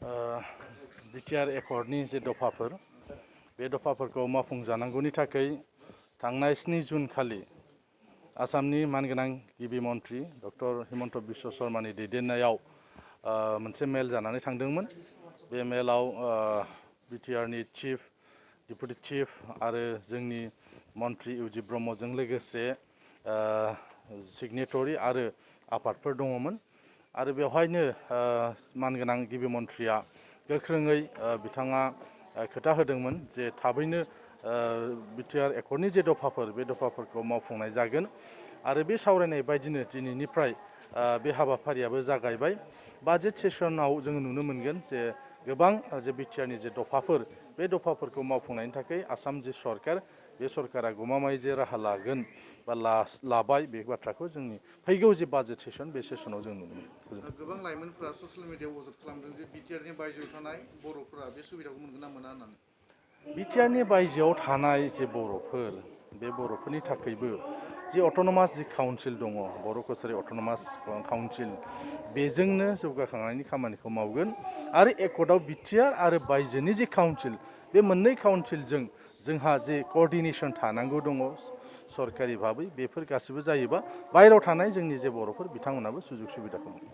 BTR एकर्डनि जे दफाफोर बे दफाफोरखौ मावफुंजानांगौनि थाखाय थांनाय 7 जुन खालि आसामनि मानगोनां गिबि मन्थ्रि डक्टर हिमन्त बिश्व शर्मानि दैदेननायाव मोनसे मेल जानानै थांदोंमोन। बे मेलाव बिटिआरनि चिफ डिपुटि चिफ आरो जोंनि मन्थ्रि इउजित ब्रह्मजों लोगोसे सिगनेटरि आरो आफादफोर दङमोन आरो बेवहायनो मानगोनां गिबि मन्थ्रिया गोख्रोङै बिथाङा खोथा होदोंमोन जे थाबैनो बिटिआर एकर्डनि जे दफाफोर बे दफाफोरखौ मावफुंनाय जागोन आरो बे सावरायनाय बायदिनो दिनैनिफ्राय बे हाबाफारियाबो जागायबाय। बाजेट सेसनाव जोङो नुनो मोनगोन जे गोबां जे बिटिआरनि जे दफाफोर बे दफाफोरखौ मावफुंनायनि थाखाय आसाम जे सरकार बे सरकारा गमामायै जे राहा लागोन बा लाबाय बे बाथ्राखौ जोंनि फैगौ जे बाजेट सेसन बे सेसनाव जों नुनो मोनो। गोबां लाइमोनफोरा ससियेल मिडियायाव अजद खालामदों जे बिटिआरनि बायजोआव थानाय बर'फोरा बे सुबिदाखौ मोनगोन ना मोना होननानै। बिटिआरनि बायजोआव थानाय जे बर'फोर बे बर'फोरनि थाखायबो जे अट'नमास जि काउन्सिल दङ बर' कसारि अट'नमास काउन्सिल बेजोंनो जौगाखांनायनि खामानिखौ मावगोन आरो एकर्डआव बिटिआर आरो बायजोनि जे काउन्सिल बे मोननै काउन्सिलजों जोंहा जे क'अर्डिनेसन थानांगौ दङ सरकारि भाबै बेफोर गासिबो जायोबा बायहेरायाव थानाय जोंनि जे बर'फोर बिथांमोनाबो सुजुग सुबिदाखौ मोनो।